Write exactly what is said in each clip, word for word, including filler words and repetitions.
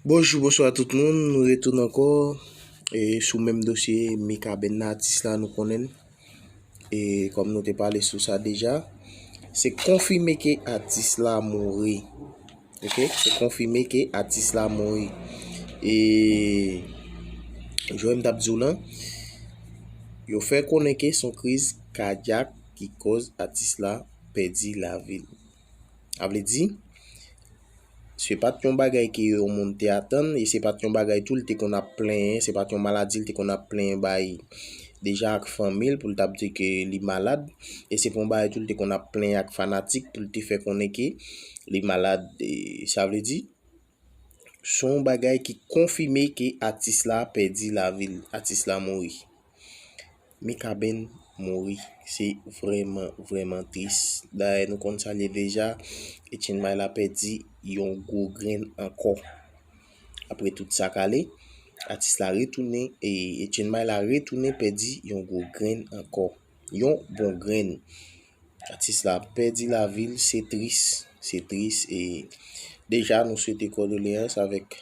Bonjou, bonswa tout moun. Nou retounen ankò. E sou menm dosye Mikaben nan, atis la, nou konnen l. E kòm nou te pale sou sa deja, se konfime ke atis la mouri. Oke? Se konfime ke atis la mouri. E jan m t ap di w lan, yo fè konnen ke se yon kriz kadyak ki koz atis la pèdi lavi l. Sa vle di, se pa t yon bagay ke yon moun te atann, e se pa t yon bagay tou l te konn ap plenyen, se pa t yon maladi l te konn ap plenyen bay deja ak fanmi l pou l t ap di ke li malad, e se pa yon bagay tou l te konn ap plenyen ak fanatik pou l te fè konnen ke li malad. E sa vle di, se yon bagay ki konfime ke atis la pèdi lavi l, atis la mouri. Mikaben mouri. Se vrèman, vrèman tris. Dayè, nou konn sa l ye deja. Etienne Maila pèdi yon gwo grenn ankò. Apre tout sa k ale, atis la retounen, e Etienne Maila retounen pèdi yon gwo grenn ankò. Yon bon grenn. Atis la pèdi lavi l, se tris. Se tris. E deja, nou swete kondoleyans avèk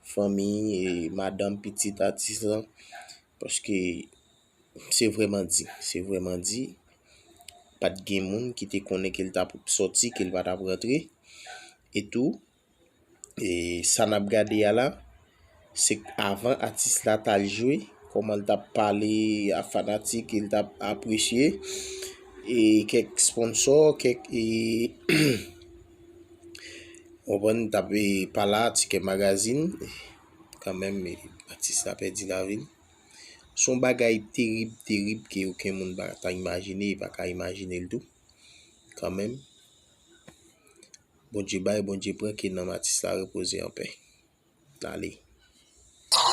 fanmi e madanm, pitit atis lan. Paske se vrèman di, se vrèman di. Pa t gen moun ki te konnen ke l t ap sòti, ke l pa t ap rantre. E tou, e sa n ap gade a la, se avan atis la t al jwe, kòman l t ap pale a fanatik, e l t ap apresye, e kèk sponsò, kèk, e, konprann, t ap, e, pale a Ticket Magazine, kanmenm, e, atis la pèdi lavi l. Se yon bagay terib, terib ke okenn moun pa ta imajine, e pa ka imajine l tou. Kanmenm, Bondye bay, Bondye pran, ke nanm atis la repoze anpè. N ale. Fòm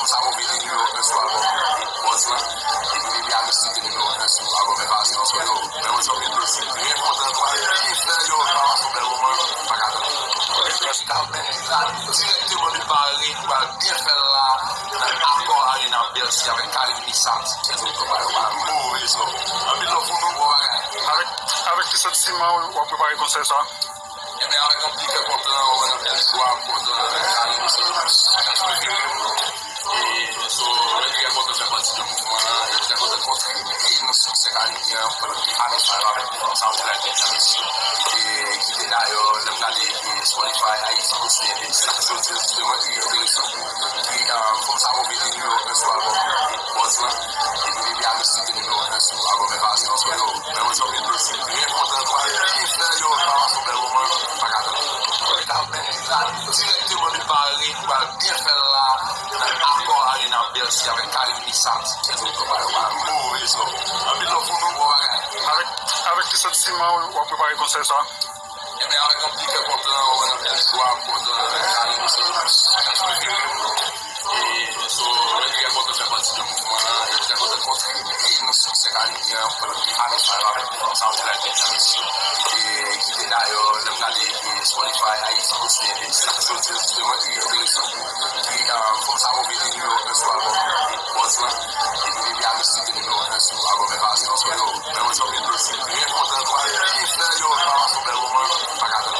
sa motive nimewo en sou albòm Bòz lan. Epi depi a nou site nimewo en sou albòm Envazyon, so yo. Men mwen sanble nou byen kontan, nou pral byen fè yo, pa pase yon bèl moman, pa ka tann. Dirèkteman de Pari, nou pral byen fè l la, nan Accor Arena Bercy avèk Carine Missat, kenz oktòb la, yo pral move, so. Anpil love pou nou, bon bagay. Avèk, avèk ki santiman w ap prepare konsè sa? Ebyen, avèk anpil kè kontan, anpil jwa, m kontan, Carine se atis prefere m. E, so, mwen trè kontan fè pati de mouvman an, mwen trè kontan kontribye nan siksè Carine an, pandan ke ane sa yo avèk mouvman sa yo, mwen trè kontan. E, ki te dayè, lè m gade, e, Spotify Ayiti poste, e, sa k soti, jisteman, trè enteresan. E, e, fòm sa motive nimewo en sou albòm Bòz lan. Epi depi a nou site nimewo en sou albòm Envazyon, so yo. Men mwen sanble nou byen kontan, nou pral byen fè yo, pa pase yon bèl moman, pa ka tann. Dirèkteman de Pari, nou pral byen fè l la, nan Accor Arena Bercy avèk Carine Missat, kenz oktòb la, yo pral move, so. Anpil love pou nou, bon bagay. Avèk, avèk ki santiman w ap prepare konsè sa? Ebyen, avèk anpil kè kontan, anpil jwa, m kontan, Carine se atis prefere m. E, so, mwen trè kontan fè pati de mouvman an, mwen trè kontan kontribye nan siksè Carine an, pandan ke ane sa yo avèk mouvman sa yo, mwen trè kontan. E, ki te dayè, lè m gade, e, Spotify Ayiti poste, e, sa k soti, jisteman, trè enteresan. E, e, fòm sa motive nimewo en sou albòm Bòz lan. Epi depi a nou site nimewo en sou albòm Envazyon, so yo. Men mwen sanble nou byen kontan, nou pral byen fè yo, pa pase yon bèl moman, pa ka tann.